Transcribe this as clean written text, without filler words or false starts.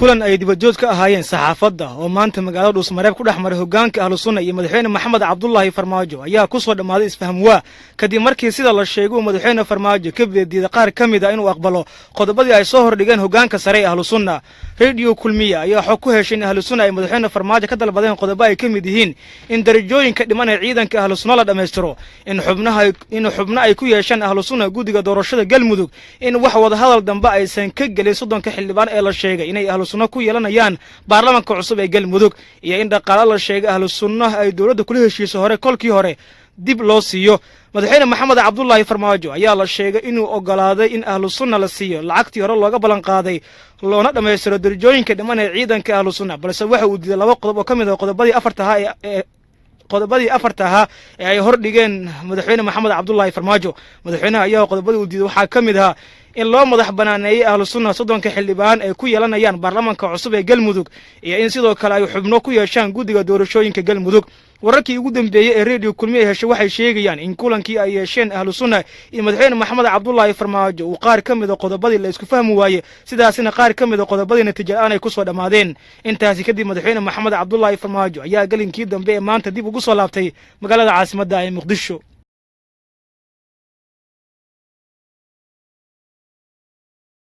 Kulan ay dibadjoog ka ahaayeen saxaafadda oo maanta magaalada Dhuusmareeb ku dhex maray hoggaanka Ahlu Sunna iyo Madaxweyne Maxamed Cabdulaahi Farmaajo ayaa ku soo dhammaaday isfaham waa, kadib markii, sida la sheegay, uu Madaxweyne Farmaajo ka biyadiiday qaar ka mid ah inuu aqbalo qodobadii ay soo hordhigeen hoggaanka sare ee Ahlu Sunna. Rediyo Kulmiya ayaa xog ku heshay in Ahlu Sunna ay Madaxweyne Farmaajo ka dalbadeen qodobo ay ka mid yihiin in darajooyinka dhiman ee ciidanka Ahlu Sunna la dhammaystiro, in xubnaha in xubno ay ku yeeshaan Ahlu Sunna guddiga doorashada Galmudug, in wax wadahadal dambe aysan ka gelin 30-ka xildhibaan ee la sheegay inay Ahlu Sunna ku yeelanayaan baarlamaanka cusub ee Galmudug, iyo in dhaqaalo la sheegay Ahlu Sunna ay dowladda kula heshiiso hore kolkii hore dib loo siiyo. Madaxweyne Maxamed Cabdulaahi Farmaajo ayaa la sheegay inuu ogolaaday in Ahlu Sunna la siiyo lacagtii hore looga ballan qaaday, loona dhammaystiro darajooyinka dhiman ee ciidanka Ahlu Sunna, balse waxa uu diiday laba qodob oo ka mid ah qodobadii afarta ahaa ee ay hordhigeen Madaxweyne Maxamed Cabdulaahi Farmaajo. Madaxweynaha ayaa qodobadii uu diiday waxaa ka mid ahaa in loo madax banaaneeyey Ahlu Sunna 30-ka xildhibaan ay ku yeelanayaan baarlamaanka cusub ee Galmudug, iyo in sidoo kale ay xubno ku yeeshaan guddiga doorashooyinka Galmudug. Wararkii ugu dambeeyey ee Rediyo Kulmiye heshay waxay sheegayaan in kulankii ay yeesheen Ahlu Sunna iyo Madaxweyne Maxamed Cabdulaahi Farmaajo uu qaar ka mida qodobadii la isku fahmi waaye, sidaasina qaar ka mida qodobadii natiijo la-aan ay ku soo dhammaadeen. Intaasi kadib, Madaxweyne Maxamed Cabdulaahi Farmaajo ayaa gelinkii dambe ee maanta dib ugu soo laabtay magaalada caasimadda ee Muqdisho.